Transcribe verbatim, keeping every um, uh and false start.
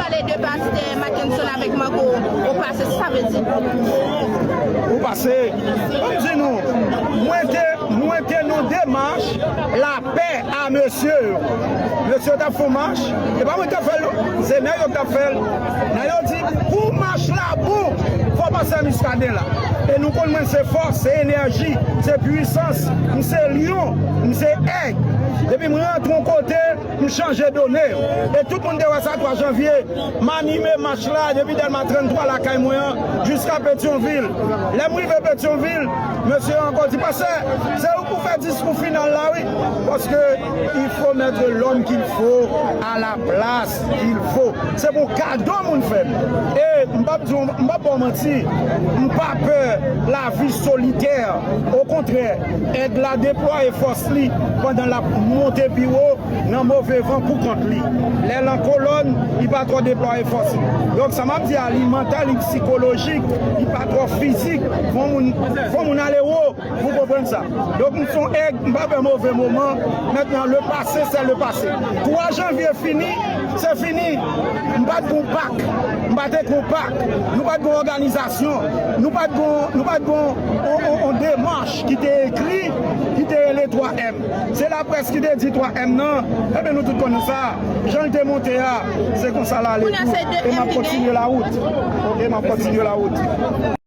Pale de pastè Mackenson avèk Marco, ou pase, sa vle di? Ou pase. Ban m di nou, mwen te, mwen te nan demach lapè a mesye yo. Mesye yo t ap fè yon mach, e pa mwen k t ap fè l non, se nèg yo k t ap fè l. Nèg yo di, pou mach la bon, fò pase Muscadin la. E nou konn mwen se fòs, se enèji, se pwisans, m se lyon, m se èg. Depi m rantre yon kote, m chanje done yo. E tout moun te wè sa twa janvye, m anime mach la depi Dèlma trannntwa lakay mwen an jiska Petyonvil. Lè m rive Petyonvil, mesye yo ankò di, pastè, se ou pou fè diskou final la wi. Paske il faut mettre l'homme qu'il faut à la place qu'il faut. Se pou kado moun fè m. E m p ap di w, m p ap ba w manti, m pa pè lavi solitè. Okontrè, èg la deplwaye fòs li pandan l ap monte pi wo nan move van pou kont li. Lè l an kolòn, li pa twò deplwaye fòs li. Donk sa m ap di a, li mantal, li sikolojik, li pa twò fizik. Fò moun, fò moun ale wo, vous comprenez ça. Donk m se yon èg, m pa pè move moman. Mentnan, le passé, c'est le passé. Twa janvye fini, se fini. M pa t gen yon pak, m pa t gen yon pak, nou pa t gen yon òganizasyon, nou pa t gen, nou pa t gen yon, yon, yon, yon demach ki te ekri, ki te rele twa M. Se laprès ki te di twa M nan, ebyen nou tout konnen sa. Jan l te monte a, se konsa l ale tou. E m ap kontinye lawout. E m ap kontinye lawout.